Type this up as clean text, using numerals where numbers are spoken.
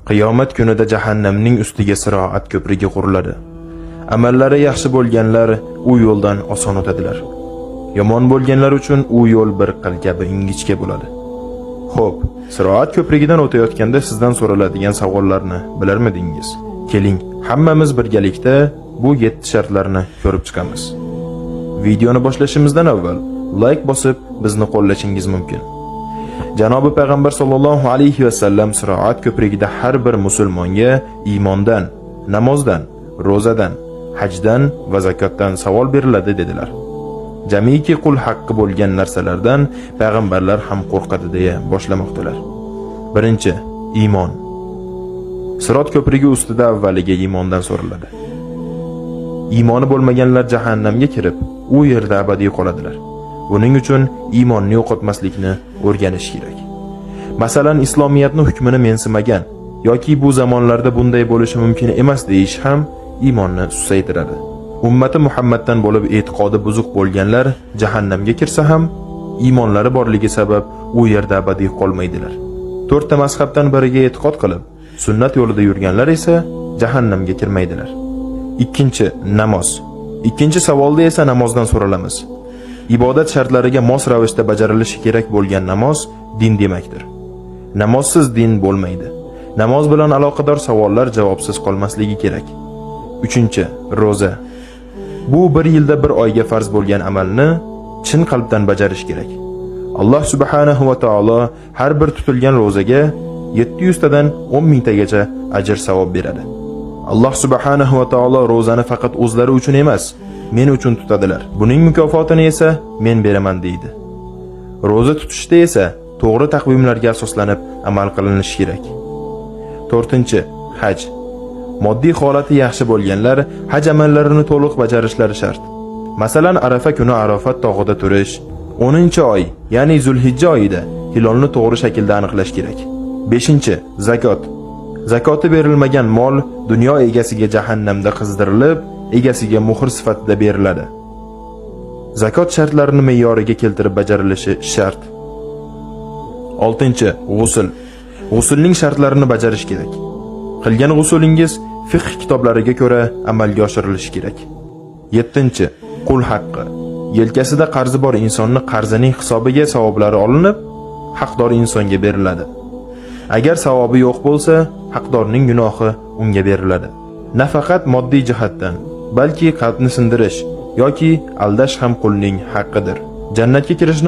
Qiyomat kunida jahannamning ustiga siroat ko'prigi quriladi. Amallari yaxshi bo'lganlar u yo'ldan oson o'tadilar. Yomon bo'lganlar uchun u yo'l bir qil kabi ingichka bo'ladi. Xo'p, siroat ko'prigidan o'tayotganda sizdan so'raladigan savollarni bilarmidingiz? Keling, hammamiz birgalikda bu 7 shartlarni ko'rib chiqamiz. Videoni boshlashimizdan avval like bosib bizni qo'llashingiz mumkin. Janobi payg'ambar sollallohu alayhi va sallam siroat ko'prigida har bir musulmonga iymondan, namozdan, ro'zadan, hajdan va zakotdan savol beriladi dedilar. Jamiki qul haqqi bo'lgan narsalardan payg'ambarlar ham qo'rqadi deya boshlamoqdilar. Birinchi, iymon. Sirot ko'prigi ustida avvaliga iymondan so'raladi. Iymoni bo'lmaganlar jahannamga kirib, u yerda abadiy qoladilar. Buning uchun iymonni yo'qotmaslikni o'rganish kerak. Masalan, islomiyatni hukmini mensimagan yoki bu zamonlarda bunday bo'lishi mumkin emas deyish ham iymonni susaytiradi. Ummati Muhammaddan bo'lib e'tiqodi buzuq bo'lganlar jahannamga kirsa ham iymonlari borligi sabab u yerda abadiy qolmaydilar. To'rtta mazhabdan biriga e'tiqod qilib, sunnat yo'lida yurganlar esa jahannamga kirmaydilar. Ikkinchi, namoz. Ikkinchi savolda esa namozdan so'ralamiz. Ibodat shartlariga mos ravishda bajarilishi kerak bo'lgan namoz din demakdir. Namozsiz din bo'lmaydi. Namoz bilan aloqador savollar javobsiz qolmasligi kerak. Uchinchi, ro'za. Bu bir yilda bir oyga farz bo'lgan amalni chin qalbdan bajarish kerak. Alloh subhanahu va taolo har bir tutilgan ro'zaga 700 tadan 10 mingtagacha ajr savob beradi. Alloh subhanahu va taolo ro'zani faqat o'zlari uchun emas, men uchun tutadilar. Buning mukofotini esa men beraman deydi. Ro'za tutishda esa to'g'ri taqvimlarga asoslanib amal qilinishi kerak. To'rtinchi, haj. Moddiy holati yaxshi bo'lganlar haj amallarini to'liq bajarishlari shart. Masalan, Arafa kuni Arafat tog'ida turish, 10-oy, ya'ni Zulhijja oyida hilolni to'g'ri shaklda aniqlash kerak. 5. Zakot. Zakoti berilmagan mol dunyo egasiga jahannamda qizdirilib, egasiga muhr sifatida beriladi. Zakot shartlarini me'yoriga keltirib bajarilishi shart. 6. G'usl. G'usulning shartlarini bajarish kerak. Qilgan g'usulingiz fiqh kitoblariga ko'ra amalga oshirilishi kerak. 7. Qul haqqi. Yelkasida qarzi bor insonni qarzining hisobiga savoblari olinib, haqdor insonga beriladi. Agar savobi yo'q bo'lsa, haqdorning gunohi unga beriladi. Nafaqat moddiy jihatdan, balki qalbni sindirish yoki aldash ham qulning haqqidir. Jannatga kirishni